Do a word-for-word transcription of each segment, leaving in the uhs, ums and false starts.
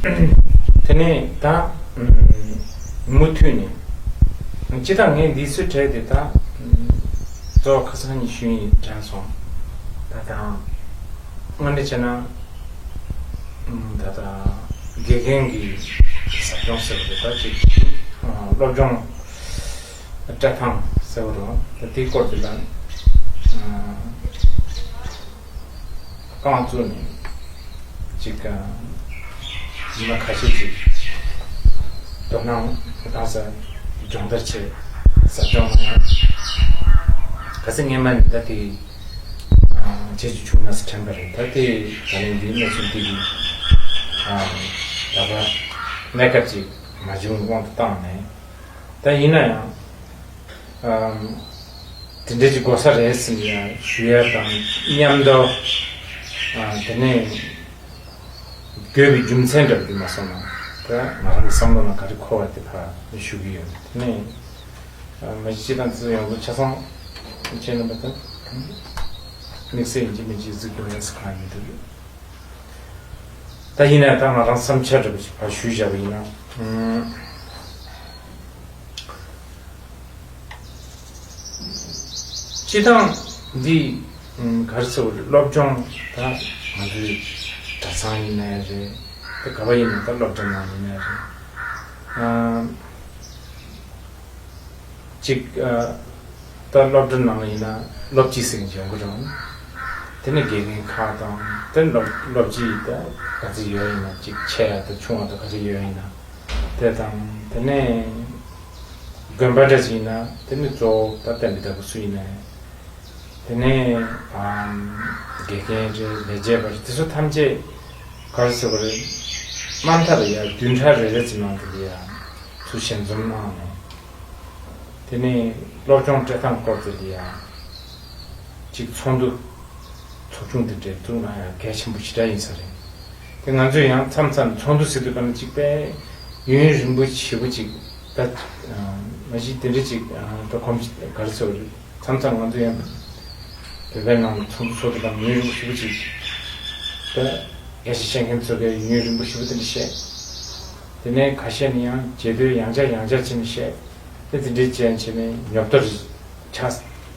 དེ་ནས་ད་མུ་མཐུད་ནས་སྤྱིར་བཏང་ངས་འདི་ཚོའི་གྲས་དེ་ད་གཙོ་བོ་ཁ་སང་ཉིན་ཞུས་ཡིན་དྲན་སོང་། ད་དང་དངོས་གནས་བྱས་ན་ད་ད་དགེ་རྒན་གྱི་ཟབ་སྦྱོང་ཟེར་བ་དེ་ད་ཅིག་སློབ་སྦྱོང་སྤྲད་སྟངས་ཟེར་བ་རེད། ད་དེའི་སྐོར་དེ་ལ་རྐང་བཙུགས་ནས་ཅིག་ཉི་མ་ཁ་ཤས་ཅིག་དོ་སྣང་གང་ས་སྦྱོང་བརྡར་བྱས་ཟབ་སྦྱོང་གནང་ཡང་། ག་ཚོད་སྔོན་མ་ནས་ད་དེ་བྱེད་རྒྱུ་བྱུང་ན་ཟེར་དྲན་པ་རེད། ད་དེ་ད་ལན་འདིའི་གནས་ཚུལ་འདི་གི་ད་ག་གནས་སྐབས་ཅིག་མ་བྱུང་དབང་དུ་བཏང་ནས། ད་ཡིན་ན་ཡང་ཨམ། དེ་འདྲ་ཅིག་དགོས་ས་རེད་ཟེར་ནས་ཞུ་ཡ་དང་མཉམ་དུ། ཨ། དེ་ནས་དགོས་པའི་རྒྱུ་མཚན་འདྲ་པོ་དེ་མ་སོང་ན། ད་ང་རང་གི་བསམ་བློ་ནང་ག་རེ་འཁོར་བ་དེ་ཕར་ཞུ་གི་ཡོད། དེ་ནས་ཨ། མ་གཞི་སྤྱིར་བཏང་ཚོ་ཡོངས་རྫོགས་ཆ་ཚང་བྱས་ན་མ་གཏོགས་དམིགས་བསལ་ཡིན་གཅིག་མིན་གཅིག་གཟིགས་དགོས་ཡ་ཟེར་གང་ཡང་མི་འདུག་ད་ཡིན་ན་ད་ང་རང་བསམ་འཆར་འདྲ་པོ་ཞིག་ཕར་ཞུས་བཞག་པ་ཡིན་ན། ཨུམ། སྤྱིར་བཏང་འདི་ཨུམ། ག་རེ་ཟེར་བ་རེད། སློབ་སྦྱོང་ད་ང་ཚོའི་གྲྭ་ཚང་ཡིན་ནའི་རེད། ད་ག་བ་ཡིན་ན་ད་སློབ་གྲྭ་ནང་ཡིན་ནའི་རེད། ཨ། གཅིག་ཨ། ད་སློབ་གྲྭ་ནང་ཡིན་ན་སློབ་སྤྱི་ཟེར་མཁན་ཅིག་ཡོང་གི་རེད། དེ་ནས་དགེ་རྒན་ཁག་དང་དེ་སློབ་སློབ་སྤྱི་ད་ག་ཚོད་ཡོད་ཡིན་ན། གཅིག་ཆེ་ཡ་དང་ཆུང་བ་དང་ག་ཚོད་ཡོད་ཡིན་ན་དེ་དང་། དེ་ནས་དགོན་པ་འདྲ་ཅིག་ཡིན་ན་དེ་ནས་གཙོ་བོ་ད་བསྟན་པའི་བདག་པོ་སུ་ཡིན་ནའི། དེ་ནས་ཨམ། དགེ་རྒན་རེད། ལས་བྱེད་པ་རེད། དེ་ཚོ་ཐམས་ཅད་ག་རེ་ཟེར་བ་རེད། དམའ་མཐའ་ལ་ཡ་བདུན་ཕྲག་རེ་རེ་ཙམ་ནང་དུ་ལ་ཡ་ཚུར་ཞལ་འཛོམས་གནང་ནས། དེ་ནས་སློབ་སྦྱོང་སྤྲད་སྟངས་སྐོར་དེ་ལ་ཡ་གཅིག་ཚོགས་འདུ་ཚོགས་ཆུང་དེ་འདྲ་བཙུགས་ན་ཡང་གལ་ཆེན་པོ་ཞེ་དྲག་ཡིན་ས་རེད། དེ་ང་ཚོས་ཡང་མཚམས་མཚམས་ཚོགས་འདུ་ཟེར་དུས་ག་ནས་གཅིག་པས་ཡུན་རིང་པོ་ཞེ་པོ་ཅིག་ད་མ་གཞི་དེ་འདྲ་ཅིག་ད་གོམས་ག་རེ་ཟེར་བ་རེད། མཚམས་མཚམས་ང་ཚོ་ཡང་བོད་པའི་ནང་ཚོགས་འདུ་ཚོགས་དུས་ག་ནས་ཡུན་རིང་པོ་ཞེ་པོ་ཅིག་ད་དགེ་བཤེས་བཤད་མཁན་ཚོ་གས་ཡུན་རིང་པོ་ཞེ་པོ་དེ་འདྲ་བཤད། དེ་ནས་ཁ་ཤས་ནི་ཡང་རྗེས་ཟློས་ཡང་བསྐྱར་ཡང་བསྐྱར་བྱས་ནས་བཤད། དེ་དེ་འདྲའི་རྐྱེན་བྱས་ནས་ཉོབ་ཏོ་རེ་ཆགས་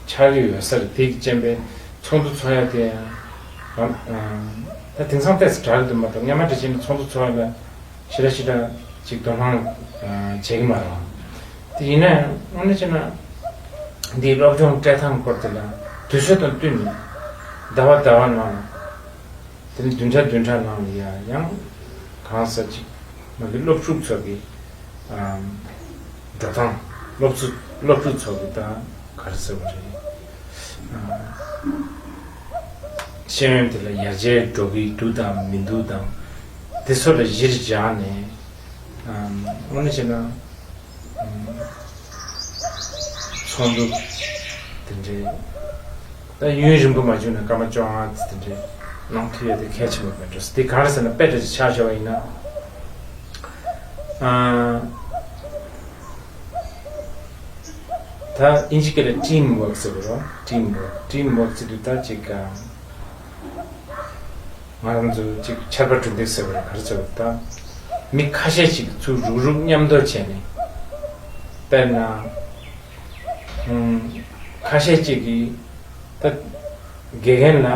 ཆགས་ཀྱི་ཡོད་ས་རེད། དེ་གི་རྐྱེན་པས་ཚོགས་འདུ་ཚོགས་ཡ་དེ་ཡང་ད་དེང་སང་ཏོག་ཙམ་དྲག་གི་འདུག་མ་གཏོགས་སྔོན་མ་འདྲ་བྱས་ན་ཚོགས་འདུ་ཚོགས་ཡ་ལ་ཞེ་དྲག་ཞེ་དྲག་ཅིག་དོ་སྣང་བྱེད་ཀྱི་མ་རེད། དེ་ཡིན་ན་ཡང་དངོས་གནས་བྱས་ན་འདིའི་སློབ་སྦྱོང་སྤྲད་སྟངས་སྐོར་དེ་ལ་དུས་ཚོད་དང་བསྟུན་ནས་ཟླ་བ་ཟླ་བ་ནང་ལ། དེ་ནི་བདུན་ཕྲག་བདུན་ཕྲག་ནང་ལ་ཡ་ཡང་གང་ས་ཅིག་མ་གི་སློབ་ཕྲུག་ཚོ་གི་ཨམ། འགྲོ་སྟངས། སློབ་ཕྲུག་སློབ་ཕྲུག་ཚོ་གི་ད་ག་རེ་ཟེར་བ་རེད། ཨམ། ཤེས་ཡོན་དེ་ལ་ཡར་རྒྱས་འགྲོ་གི་འདུག་དང་མི་འདུག་དང་དེ་ཚོ་ལ་གཞིར་བཞག་ནས། ཨམ། དངོས་གནས་བྱས་ན། ཚོགས་འདུ་དེ་འདྲའི་ད་ཡུན་རིང་པོ་མ་བྱུང་ན་སྐར་མ་བཅོ་ལྔ་དེ་འདྲའི་གནང་ཐུབ་ཡ་དེ་གལ་ཆེན་པོ་མེད་འགྲོ། དེ་ག་རེ་ཟེར་ན་དཔེ་འདྲ་ཅིག་ཆ་བཞག་པ་ཡིན་ན། ཨ། ད་དབྱིན་ཇི་སྐད་ལ་ཊིམ་ཝོག་ཟེར་གི་རེད། ཊིམ་ཝོག་ཊིམ་ཝོག་ཟེར་དུས་ད་ཅིག་ང་རང་ཚོ་ཅིག་ཆར་པ་གྲུ་འདེགས་ཟེར་བ་རེད། ག་རེ་ཟེར་བ་ད་མི་ཁ་ཤས་ཤིག་ཚུར་རུག་རུག་མཉམ་དུ་བྱས་ནས། དཔེར་ན། ཨུམ། ཁ་ཤས་ཅིག་གིས་ད་དགེ་རྒན་ལ་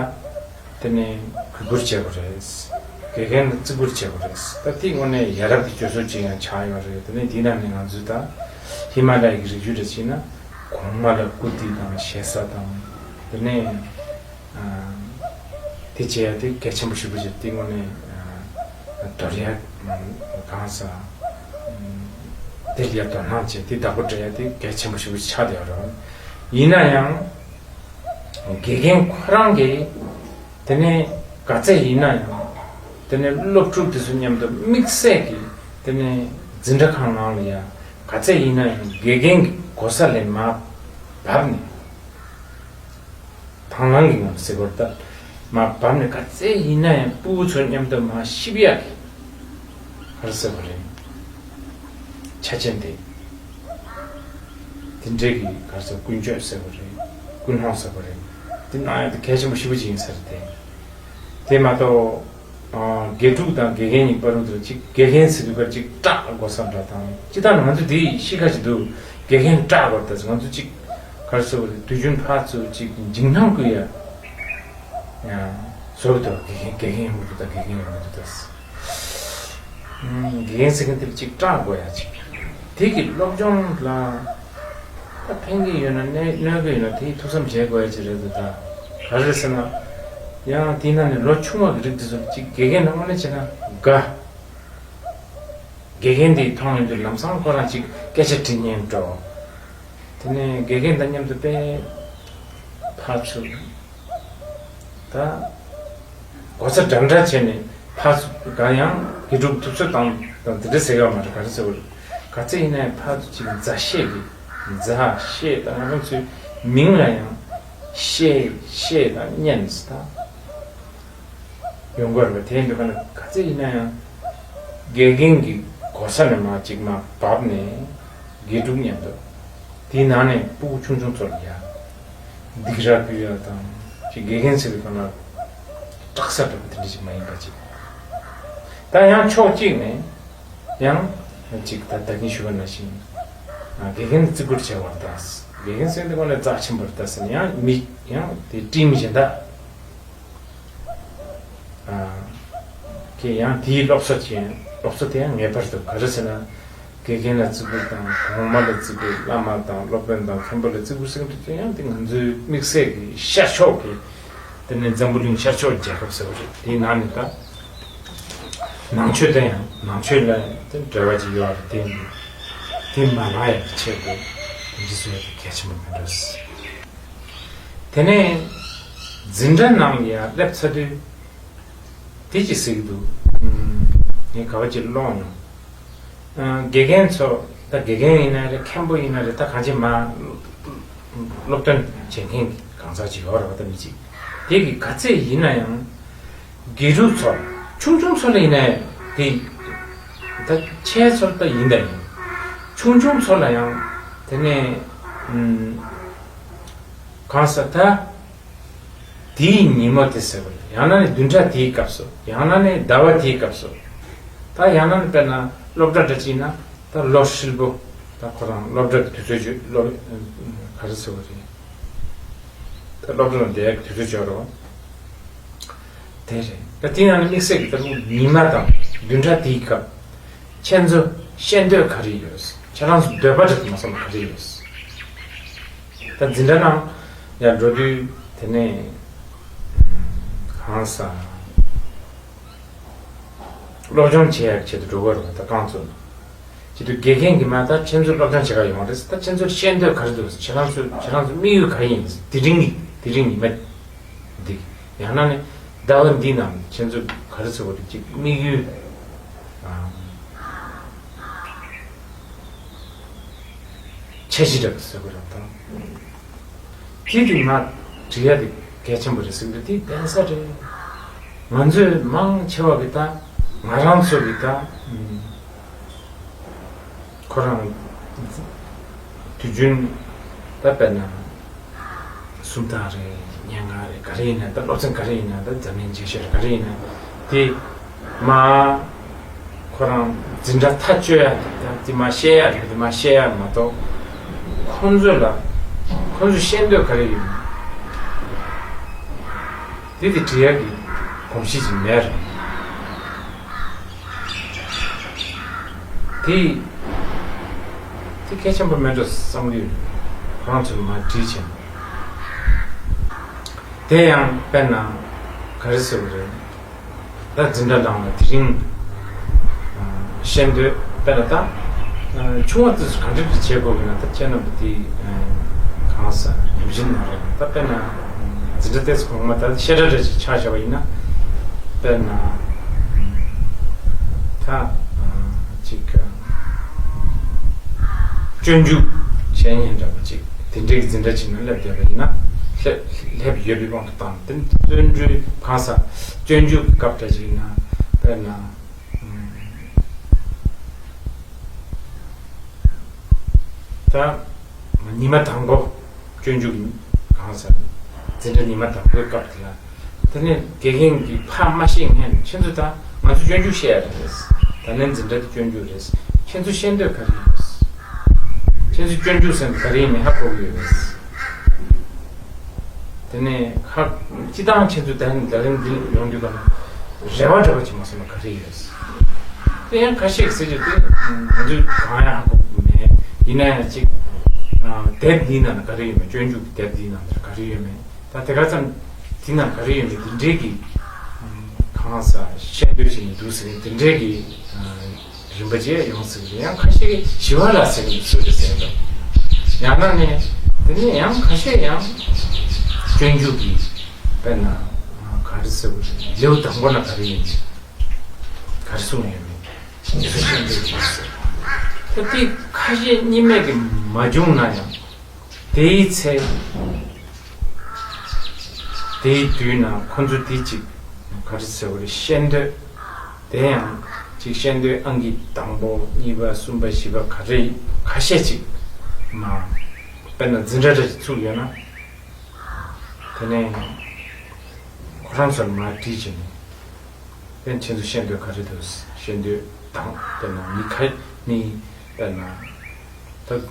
དེ་ནས་གུས་བཀུར་བྱེད་དགོས་རེད། དགེ་རྒན་ལ་བརྩི་བཀུར་བྱེད་དགོས་རེད། ད་དེ་དངོས་གནས་ཡ་རབས་ཀྱི་སྤྱོད་ཚུལ་ཅིག་ཡང་ཆགས་ཡོད་རེད། དེ་ནས་དེའི་ནང་ནས་ང་ཚོས་ད་ཧི་མ་ལ་ཡའི་རི་རྒྱུད་འདྲ་ཅིག་ན་གོང་མ་ལ་བཀུར་སྟི་དང་ཞེ་ས་དང་། དེ་ནས། དེ་བྱེད་ཡ་དེ་གལ་ཆེན་པོ་ཞེ་པོ་ཅིག་དེ་དངོས་གནས་དོར་ཡ་གང་ས་དེ་ལ་ཡ་དོ་སྣང་བྱེད་དེ་བདག་པོ་སྤྲད་ཡ་དེ་གལ་ཆེན་པོ་ཞེ་པོ་ཅིག་ཆགས་བསྡད་ཡོད་རེད། ཡིན་ན་ཡང་དགེ་རྒན་ཁོ་རང་གིས་དེ་ནས་ག་ཚད་ཡིན་ན་ཡང་དེ་ནས་སློབ་ཕྲུག་དེ་ཚོ་མཉམ་དུ་དམིགས་བསལ་གྱིས་དེ་ནས་འཛིན་གྲྭ་ཁང་ནང་ལ་ཡ་ག་ཚད་ཡིན་ན་ཡང་དགེ་རྒན་གྱི་གོ་ས་ལས་མར་བབས་ནས། དང་བླངས་ཀྱི་ངང་ཟེར་དགོས་རེད་ད། མར་བབས་ནས་ག་ཚད་ཡིན་ན་ཡང་སྤུ་གུ་ཚོ་མཉམ་དུ་མར་གཤིབ་ཡག་གི་ག་རེ་ཟེར་དགོས་རེད། ཆ་རྐྱེན་དེ་དེ་འདྲའི་གི་ག་རེ་ཟེར་ཀུན་སྤྱོད་ཟེར་དགོས་རེད། ཀུན་སློང་ཟེར་དགོས་རེད། དེ་གནང་ཡག་དེ་གལ་ཆེན་པོ་ཞེ་པོ་ཅིག་ཡིན་ས་རེད་དེ། དེ་མ་གཏོགས། ཨ། དགེ་ཕྲུག་དང་དགེ་རྒན་གཉིས་བར་དུ་ཅིག་དགེ་རྒན་ཟེར་དུས་ཁར་ཅིག་སྐྲག་དགོས་ས་འདྲ་དང་། ཅི་ལྟར་ང་ཚོ་དེ་ཤི་ཁ་ཅིག་འདུག་དགེ་རྒན་སྐྲག་དགོས་ད་ང་ཚོ་ཅིག་ག་རེ་ཟེར་བ་རེད། དུས་རྒྱུན་ཕར་ཚུར་ཅིག་འཇིགས་སྣང་སྐུལ་ཡ་ཡང་བཟོ་གི་འདུག་དགེ་རྒན་དགེ་རྒན་ཡོང་གི་འདུག་དགེ་རྒན་ཡོང་གི་འདུག་ད། དགེ་རྒན་ཟེར་མཁན་དེ་ཅིག་སྐྲག་དགོས་ཡ་ཅིག་དེ་གི་སློབ་སྦྱོང་ལ་ད་ཕན་གྱི་ཡོད་ན་གནོད་གནོད་གི་ཡོད་ན་དེ་ཐུགས་བསམ་བཞེས་དགོས་ཡ་ཅིག་རེད་འདུག་ད་ག་རེ་ཟེར་ན། ཡང་དེའི་ནང་ནས་ལོ་ཆུང་བ་གི་རིགས་དེ་ཚོ་ཅིག་དགེ་རྒན་ལ་དངོས་གནས་བྱས་ན་དགའ། དགེ་རྒན་དེ་མཐོང་ཡོང་དུས་ལམ་སང་ཁོ་རང་ཅིག་སྐད་ཆ་དྲི་སྙིང་འདོད། དེ་ནས་དགེ་རྒན་དང་མཉམ་དུ་དཔེ་ཕར་ཚུར་ད་གོ་ས་འདྲ་འདྲ་བྱས་ནས་ཕར་ཚུར་གང་ཡང་དགེ་ཕྲུག་ཐུབ་ཚོད་བཏང་དང་དེ་འདྲ་ཟེར་ཡོད་མ་རེད། ག་རེ་ཟེར་བ་རེད། ག་ཚད་ཡིན་ན་ཡང་ཕར་ཚུར་ཅིག་མཛའ་བཤེས་ཀྱི་མཛའ་བཤེས་དང་ང་རང་ཚོའི་མིང་ལ་ཡང་བཤེས་བཤེས་དང་གཉེན་ཟེར་ད། ཡོང་གི་རེད་པ། དེ་འདྲ་ག་ན་ག་ཚད་ཡིན་ན་ཡང་དགེ་རྒན་གྱི་གོ་ས་ནས་མར་ཅིག་མར་བབས་ནས་དགེ་ཕྲུག་མཉམ་དུ་དེའི་ནང་ནས་སྤུ་གུ་ཆུང་ཆུང་ཚོ་ལ་ཡ་སྡིགས་ར་སྐུལ་ཡ་དང་ཅིག་དགེ་རྒན་ཟེར་བའི་སྒང་ལ་སྐྲག་ས་འདྲ་པོ་དེ་འདྲ་ཅིག་མ་ཡིན་པ་ཅིག་ད་ཡང་ཕྱོགས་གཅིག་ནས་ཡང་ཅིག་ད་ད་གིན་ཞུས་པ་ནང་བཞིན་དགེ་རྒན་ལ་བརྩི་བཀུར་བྱས་པ་རེད་ད། དགེ་རྒན་ཟེར་དུས་སྒང་ལ་རྩ་ཆེན་པོ་རེད་ད་ཟེར་ནས་ཡང་མི་ཡང་དེ་སྤྲིངས་མི་གཞན་དག་གིས་ཡང་དེའི་སློབ་གསོ་བྱས། སློབ་གསོ་དེ་ཡང་ངེས་པར་དུ་ག་རེ་ཟེར་ན། དགེ་རྒན་ལ་བརྩི་བཀུར་དང་གོང་མ་ལ་བརྩི་བཀུར་བླ་མ་དང་སློབ་དཔོན་དང་མཁན་པོ་ལ་བརྩི་བཀུར་ཟེར་མཁན་དེ་ཡང་དེ་ང་ཚོའི་དམིགས་བསལ་གྱི་ཤར་ཕྱོགས་ཀྱི་དེ་ནས་འཛམ་བུ་གླིང་ཤར་ཕྱོགས་རྒྱལ་ཁབ་ཟེར་བ་རེད། དེའི་ནང་ནས་ད་ནང་ཆོས་དེ་ཡང་ནང་ཆོས་ལ་དེ་འབྲེལ་བ་ཅིག་ཡོད་རེད། དེ་དེ་མ་ལག་ཡག་གི་ཆེད་དུ་འདི་བཟོ་ཡག་གལ་ཆེན་པོ་མི་འདུག་དེ་ནས་འཛིན་གྲྭ་ནང་ལ་ཡང་སླེབས་ཚར་དུས་དེ་ཅི་ཟེར་གྱི་འདུག་ངས་ག་བ་ཅིག་ཀློག་མྱོང་། དགེ་རྒན་ཚོ་ད་དགེ་རྒན་ཡིན་ན་རེད། མཁན་པོ་ཡིན་ན་རེད། ད་གང་ཅི་མ་སློབ་སྟོན་བྱེད་མཁན་གང་ཟག་ཅིག་ཡོད་རེད་པ། ད་མི་ཅིག་དེ་གི་ག་ཚད་ཡིན་ན་ཡང་དགེ་ཕྲུག་ཚོ་ཆུང་ཆུང་ཚོ་ལ་ཡིན་ན་དེ་ད་ཆེ་ཚོར་ད་ཡིན་ད་ཡིན། ཆུང་ཆུང་ཚོ་ལ་ཡང་དེ་ནས་གང་ཟག་ད། དེའི་ཉིན་མོ་དེ་ཟེར་བ་ཡང་ན་ནི་བདུན་ཕྲག་དེའི་སྐབས་སུ་ཡང་ན་ནི་ཟླ་བ་དེའི་སྐབས་སུ་ད་ཡང་ན་ནི་དཔེར་ན་སློབ་གྲྭ་འདྲ་ཅིག་ན་ད་ལོ་ཧྲིལ་པོ་ད་ཁོ་རང་སློབ་གྲྭ་གི་དུས་ཚོད་ཅིག་སློབ་ག་རེ་ཟེར་བ་རེད། ད་སློབ་གྲྭ་ལ་བསྡད་ཡག་གི་དུས་ཚོད་ཅིག་ཡོད་རེད་པ། དེ་རེད། ད་དེ་ཡང་ནི་དམིགས་བསལ་གྱི་ད་ཉི་མ་དང་བདུན་ཕྲག་དེའི་སྐབས་ཁྱེད་ཚོ་ཤེས་འདོད་ག་རེ་ཡོད། ཁྱེད་རང་ཚོ་འདོད་པ་འདྲ་དེ་མ་སོང་བ་ག་རེ་ཡོད། ད་འཛིན་གྲྭ་ནང་ཡར་འགྲོ་དུས་དེ་ནས་གང་ཟག་སློབ་སྦྱོང་བྱེད་ཡག་ཆེད་དུ་འགྲོ་དགོས་རེད་པ། ད་རྐང་བཙུགས་ནས་ཆེད་དུ་དགེ་རྒན་གྱིས་མ་ད་ཁྱེད་ཚོ་སློབ་སྦྱོང་བྱེད་ག་ཡོང་བ་རེད། ད་ཁྱེད་ཚོར་ཤེས་འདོད་ག་རེ་འདུག་ཁྱེད་རང་ཚོ་ཁྱེད་རང་ཚོ་དམིགས་ཡུལ་ག་རེ་ཡིན། དེ་རིང་གི་དེ་རིང་ཉི་མ་འདི་ཡང་ན་ནི་ཟླ་བ་འདི་ནང་ཁྱེད་ཚོ་ག་རེ་ཟེར་བ་རེད། ཅིག་དམིགས་ཡུལ་ཨ། འཆར་གཞི་འདྲ་པོ་བཟོ་དགོས་རེད་དང་། དེ་དེ་མ་བྲི་ཡ་དེ་གལ་ཆེན་པོ་རེད་ཟེར་གི་འདུག་དེ་གདན་ས་རེད། ང་ཚོས་མང་ཆེ་བ་གི་ད་ང་རང་ཚོ་གི་ད་ཁོ་རང་དུས་རྒྱུན་ད་དཔེར་ན། སུམ་རྟགས་རེད། སྙན་ངག་རེད། ག་རེ་ཡིན་ན་ད་སློབ་ཚན་ག་རེ་ཡིན་ན་ད་འཛམ་གླིང་རྒྱས་བཤད་རེད། ག་རེ་ཡིན་ན་དེ་མ་ཁོ་རང་འཛིན་གྲྭ་མཐའ་དཔྱོད་ཡ་རེད། ད་དེ་མ་བཤད་ཡ་རེད། དེ་མ་བཤད་ཡ་མ་གཏོགས་ཁོང་ཚོ་ལ་ཁོང་ཚོ་ཤེས་འདོད་ག་རེ་ཡོད་དེ་དེ་འབྲི་ཡ་གི་གོམས་གཤིས་ཅིག་མེད་རེད། དེ་དེ་གལ་ཆེན་པོ་མེད་འགྲོ་བསམ་གྱི་ཡོད། ཁོ་རང་ཚོས་མ་བྲིས་བྱས་ན། དེ་ཡང་དཔེར་ན་ག་རེ་ཟེར་བ་རེད། ད་འཛིན་གྲྭ་ནང་ལ་དེ་རིང་ཤེས་འདོད་དཔེར་ན་ད་ཆུང་བ་ཚོས་ག་འདྲ་བྱེད་དགོས་ཀྱི་ན། ད་ཁྱེད་རྣམ་པ་དེ་གང་ཟག་ཉམས་ཞིབ་གནང་རོགས། ད་དཔེར་ན་འཛིན་གྲྭ་ཏོག་ཙམ་གོང་མ་ད་བཤད་གྲྭ་འདྲ་ཅིག་ཆ་བཞག་པ་ཡིན་ན་དཔེར་ན། ད་ཅིག་སྤྱོད་འཇུག་བཤད་མཁན་འདྲ་པོ་ཅིག་དེ་འདྲའི་འཛིན་གྲྭ་ཅིག་ནང་སླེབས་བསྡད་པ་ཡིན་ན། སླེབས་སླེབས་ཡོད་པའི་དབང་དུ་བཏང་། དེ་བརྩོན་འགྲུས་གང་ཟག་སྤྱོད་འཇུག་གི་སྐབས་འདྲ་ཅིག་ཡིན་ན་དཔེར་ན། ད་ཉི་མ་དང་པོ་སྤྱོད་འཇུག་གང་ཟག་འཛིན་གྲྭ་ཉི་མ་དང་པོའི་སྐབས་དེ་ལ། དེ་ནས་དགེ་རྒན་གྱིས་ཕར་མ་ཤེས་མཁན་ཁྱེད་ཚོ་ད་ང་ ང་ཚོ་སྤྱོད་འཇུག་བཤད་ཡ་རེད། ད་ལན་འཛིན་གྲྭ་དེ་སྤྱོད་འཇུག་རེད། ཁྱེད་ཚོ་ཤེས་འདོད་ག་རེ་ཡོད། ཁྱེད་ཚོ་སྤྱོད་འཇུག་ཟེར་ན་ག་རེ་ཡིན་མིན་ཧ་གོ་གི་ཡོད་རེད། དེ་ནས་ཧ་སྤྱི་བཏང་ཁྱེད་ཚོ་ད་ལན་ད་ལན་འདི་ཡོང་དུས་ཀ་ན་རེ་བ་འདྲ་བ་ཅིག་མ་སོང་ན་ག་རེ་ཡོད། དེ་ཡང་ཁ་ཤས་ཀྱིས་ཟེར་གྱི་འདུག་ང་ཚོས་གང་ཡང་ཧ་གོ་གི་མེད། ཡིན་ན་ཡང་ཅིག་དེབ་འདིའི་ནང་ན་ག་རེ་ཡོད་མེད། སྤྱོད་འཇུག་གི་དེབ་འདིའི་ནང་ན་ག་རེ་ཡོད་མེད། ད་དེ་ག་ཙམ་དེ་ནང་ག་རེ་ཡོད་མེད་དེ་འདྲའི་གི་གང་ཟག་ཤེས་འདོད་ཅིག་ཡིན་འདུག་ཟེར་ནས་དེ་འདྲའི་གི་རིམ་པ་བཅས་ཡོང་སྲིད་ཀྱི་རེད། ཡང་ཁ་ཤས་ཀྱིས་ཞི་བ་ལྷ་ཟེར་གྱི་འདུག་ཟེར་གྱི་འདུག་ཡང་ན་ནས་དེ་ནས་ཡང་ཁ་ཤས་ཡང་སྤྱོད་འཇུག་གི་དཔེར་ན་ག་རེ་ཟེར་དགོས་རེད། ལེའུ་དང་པོ་ན་ག་རེ་ཡིན་མིན། ག་རེ་གསུངས་ཡོད་མེད། དེ་ཚོ་ཤེས་འདོད་ཀྱི་ཟེར། ད་དེ་ཁ་ཤས་རྙེད་མེད་ཀྱི་མ་བྱུང་ན་ཡང་། དེའི་ཚེ། དེའི་དུས་ན་ཁོ་ཚོ་དེ་གཅིག་ག་རེ་ཟེར་བ་རེད། ཤེས་འདོད། དེ་ཡང་གཅིག་ཤེས་འདོད་ཨང་ཀི་དང་པོ་གཉིས་པ་གསུམ་པ་བཞི་པ་ག་རེ་ཁ་ཤས་གཅིག་མ། དཔེར་ན་འཛིན་གྲྭ་འདྲ་ཞིག་ཚུགས་ཡོད་ན། དེ་ནས་ཁོ་རང་ཚོར་མར་དྲིས་བྱས་ནས། དཔེར་ན་ཁྱེད་ཚོ་ཤེས་འདོད་ག་རེ་འདུག་ཤེས་འདོད་དང་དཔེར་ན་མི་ཁ་མི་དཔེར་ན་ད་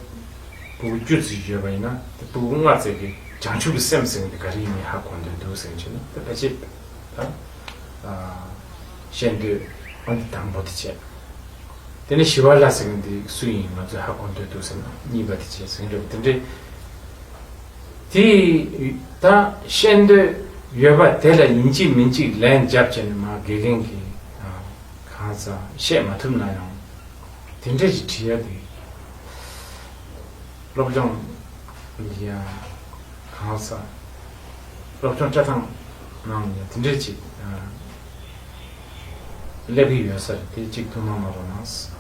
ཕྲུ་གུ་བཅུ་ཙམ་ཡོད་པ་ཡིན་ན། དེ་ཕྲུ་གུ་ལྔ་ཙམ་གྱིས་བྱང་ཆུབ་ཀྱི་སེམས་ཟེར་མཁན་དེ་ག་རེ་ཡིན་མིན་ཧ་གོ་འདོད་འདུག་ཟེར་མཁན་བྱས་ན། དེ་ཕལ་ཆེར་ད་ཤེས་འདོད་ཨང་ཀི་དང་པོ་དེ་བྱས། དེ་ནས་ཞི་བ་ལྷ་ཟེར་མཁན་དེ་སུ་ཡིན་ང་ཚོས་ཧ་གོ་འདོད་འདུག་ཟེར་ན་གཉིས་པ་དེ་བྱས་ཟེར་མཁན་རེད། དེ་འདྲའི་དེ་ད་ཤེས་འདོད་ཡོད་པ་དེ་ལ་ཡིན་གཅིག་མིན་གཅིག་ལན་རྒྱབ་བྱས་ནས་མར་དགེ་རྒན་གྱིས་གང་ཟག་བཤད་མ་ཐུབ་ན་ཡང་། དེ་འདྲ་ཞིག་བྲིས་ཡ་དེ་སློབ་སྦྱོང་ཡ་གང་ཟག་སློབ་སྦྱོང་སྤྲད་སྟངས་ནང་ཡ་དེ་འདྲ་ཅིག་སླེབས་ཀྱི་ཡོད་ས་རེད། དེ་གཅིག་ཐུགས་སྣང་གནང་རོགས་གནང་།